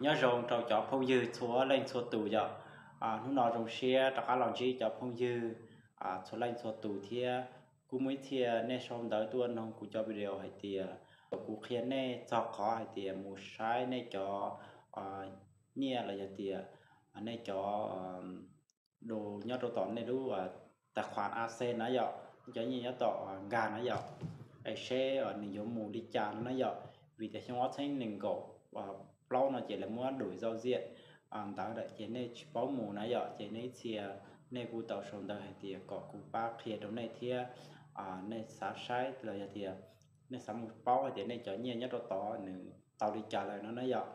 Nyob zoo rau cov phooj ywg txhua leej txhua tus yom. Hnub no zoo siab rov qab los ntsib cov phooj ywg txhua leej txhua tus thiab. Kuj muaj ib txhia nej sau ntawv tuaj noog kuv cov video hais tias kuv qhia nej txog qhov hais tias mus saib nej cov nyiaj los yog tias nej cov du nyob rau tom nej lub taig khuam AdSense na yom, nej cov nyiaj nyob tom nkag na yom, es seb nws yuav mus li cas no na yom. Vim tias xyoo ob txhiab nees nkaum plaub no ces lawv muab đổi giao diện ntawd lawm ces nej tsis paub mus na yom, ces nej ib txhia nej kuj tau sau ntawv hais tias kom kuv pab qhia rau nej thiab. Nej xav saib los yog tias nej xav mus paub hais tias nej cov nyiaj nyob rau tod nws tau li cas lawm no na yom.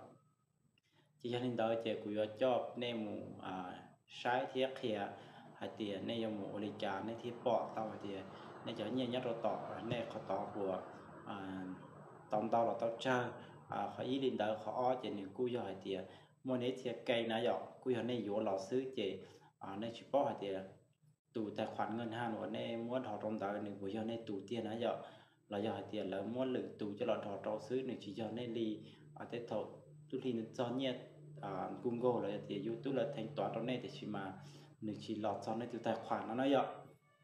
Ces yog li ntawd ces kuv yuav coj nej mus saib thiab qhia hais tias nej yuav mus ua li cas nej thiaj pom tau hais tias nej cov nyiaj nyob rau tom nej qhov tod puas tau ntau los tau tsawg. Qhov ib li ntawd, qhov ob ces nws kuj yog hais tias muaj nej ib txhia kee na yom, kuj yog nej yuav los xwb ces nej tsis paub hais tias tus taig khuam ngaj haj uas nej muab dhos rau ntawd nws puas yog nej tus tiag na yom, los yog hais tias lawv muab lwm tus coj los dhos rau xwb, nws tsis yog nej li. Tej thaum tub hli txog nyiaj Google los yog tias YouTube lawv thanh toán rau nej tiam sis mas nws tsis los txog nej tus taig khuam no na yom.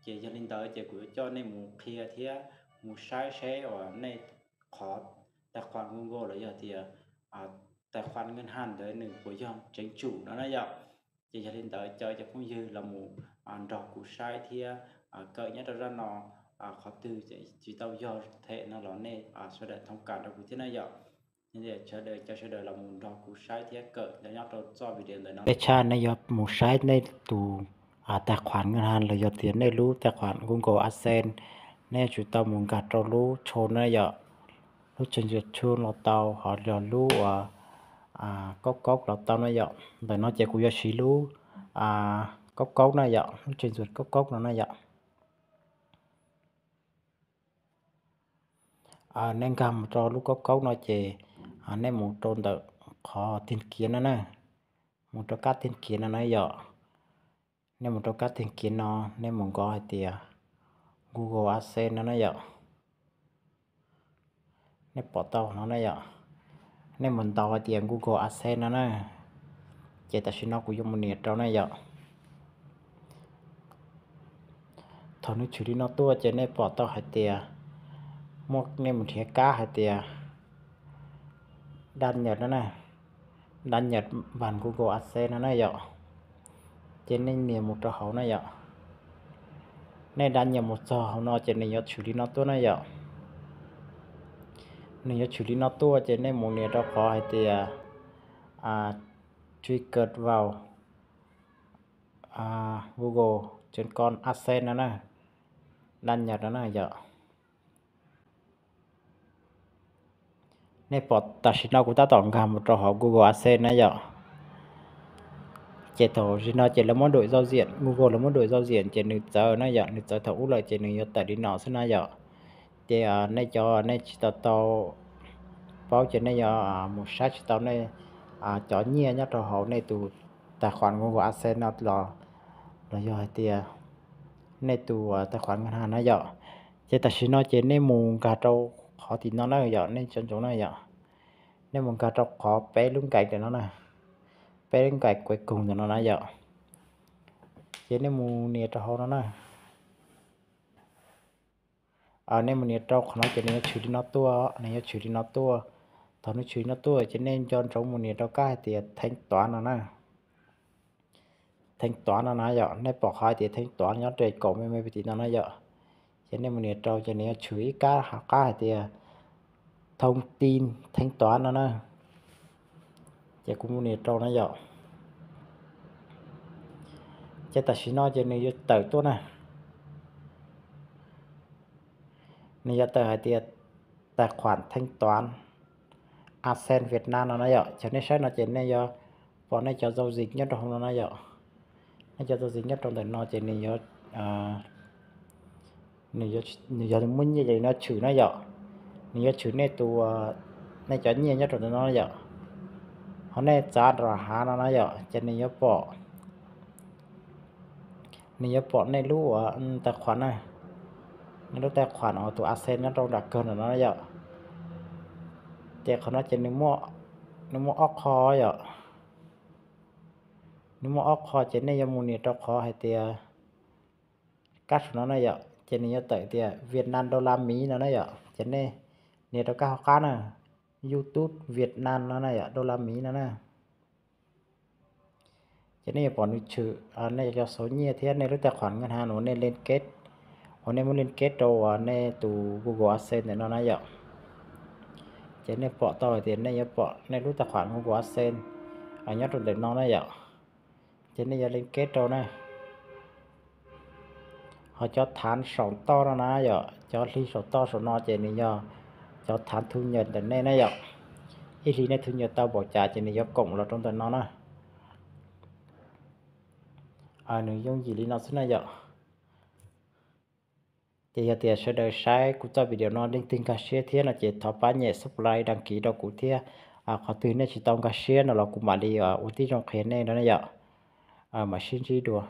Ces yog li ntawd ces kuv yuav coj nej mus qhia thiab mus saib seb uas nej qhov taig khuam Google los yog tias taig khuam ngaj haj ntawd nws puas yog tseem tsum no na yom. Ces yog li ntawd caw cov phooj ywg los mus nrog kuv saib thiab kawm nyob rau zaj no, qhov twg tsis tau yog them no los nej sawv daws thoob kas rau kuv thiab na yom. Sawv daws, caw sawv daws los mus nrog kuv saib thiab kawm nyob rau txoj video ntawm no. Peb tshaj nej yuav mus saib nej tus taig khuam ngaj haj los yog tias nej lub taig khuam Google AdSense, nej yuav tsum tau mus nkag rau lub tsho na yom, lub tseem ntsuas tsho los tau, ho yog lub uas kaub kaub los tau na yom. Ntawm no ces kuv yuav siv lub kaub kaub na yom, lub tseem ntsuas kaub kaub no na yom. Nej nkag mus rau lub kaub kaub no ces nej mus rau ntawm qhov tìm kiếm no na, mus rau kab tìm kiếm no na yom. Nej mus rau kab tìm kiếm no, nej mus nkaus hais tias Google AdSense no na yom. Nej pom tau no na yom. Nej mus ntaus hais tias Google AdSense no na. Ces tam sim no kuv yuav mus nias rau na yom. Thaum nws tshwm li no tuaj ces nej pom tau hais tias muaj, nej mus nrhiav kab hais tias đăng nhập no na, đăng nhập bằng Google AdSense no na yom. Ces nej nias mus rau hauv na yom. Nej đăng nhập mus txog hauv no ces nws yuav tshwm li no tuaj na yom. Nws yuav tshwm li no tuaj ces nej mus nias rau qhov hais tias truy cập vào Google chấm com AdSense no na, đăng nhập no na yom. Nej pom tam sim no kuv tab tom nkag mus rau hauv Google AdSense na yom. Ces thaum sim no ces lawv muab đổi giao diện, Google lawv muab đổi giao diện ces nws txawv na yom, nws txawv thaum ub lawm ces nws yuav tawm li no xwb na yom. Ces nej cov nej tsis tau tau paub ces nej yuav mus saib tsis tau nej cov nyiaj nyob rau hauv nej tus tài khoản Google AdSense no los, los yog hais tias nej tus tài khoản ngân hàng na yom. Ces tam sim no ces nej mus nkag rau qhov tim no na yom, nej tsom ntsoov na yom. Nej mus nkag rau qhov peb lub nkaim ntawm no na, peb lub nkaim cuối cùng ntawm no na yom. Ces nej mus nias rau hauv no na. Nej mus nias rau qhov no ces nws yuav tshwm li no tuaj, nws yuav tshwm li no tuaj. Thaum nws tshwm li no tuaj ces nej nco ntsoov mus nias rau kab hais tias thanh toán no na. Thanh toán no na yom, nej pom qhov hais tias thanh toán nyob rau kaum me me tim no na yom. Ces nej mus nias rau ces nws yuav tshwm ib kab hauv qab hais tias thông tin thanh toán no na. Ces kuv mus nias rau na yom. Ces tam sim no ces nws yuav tawm tuaj na. Nws yuav tawm hais tias tài khoản thanh toán AdSense Việt Nam no na yom. Ces nej saib no ces nej yuav pom nej cov giao dịch nyob rau hauv no na yom. Nej cov giao dịch nyob rau ntawm no ces nws yuav, nws yog muaj nyiaj ces nws yuav tshwm na yom. Nws yuav tshwm nej tus, nej cov nyiaj nyob rau ntawm no na yom. Ho nej txav rau hav no na yom ces nws yuav pom, nws yuav pom nej lub tài khoản na, nej lub tài khoản uas tus AdSense nyob rau nram kawg ntawm no na yom. Ces qhov no ces nws muaj Nws muaj ob qho yom. Nws muaj ob qho ces nej yuav mus nias rau qhov hais tias kab saum no na yom, ces nws yuav tawm tias Việt Nam đô la Mỹ no na yom, ces nej nias rau kab hauv qab na, YouTube Việt Nam no na yom, đô la Mỹ no na. Ces nej yuav pom nws tshwm, nej cov số nyiaj thiab nej lub tài khoản ngân hàng uas nej liên kết, uas nej muab liên kết rau uas nej tus Google AdSense ntawm no na yom. Ces nej pom tau hais tias nej yuav pom nej lub tài khoản Google AdSense nyob rau ntawm no na yom. Ces nej yuav liên kết rau na. Ho cov thav saum toj no na yom, cov hli saum toj saum no ces nws yog cov thav thu nhập ntawm nej na yom. Ib hlis nej thu nhập tau npaum cas ces nws yuav cộng los rau ntawm no na. Nws yooj yim li no xwb na yom. Ces yog tias sawv daws saib kuv txoj video no leej twg nkag siab thiab no ces thov pab nyem subscribe, đăng ký rau kuv thiab. Qhov twg nej tsis tau nkag siab no los kuv mam li ua tib zoo qhia nej no na yom. Mam sib ntsib dua.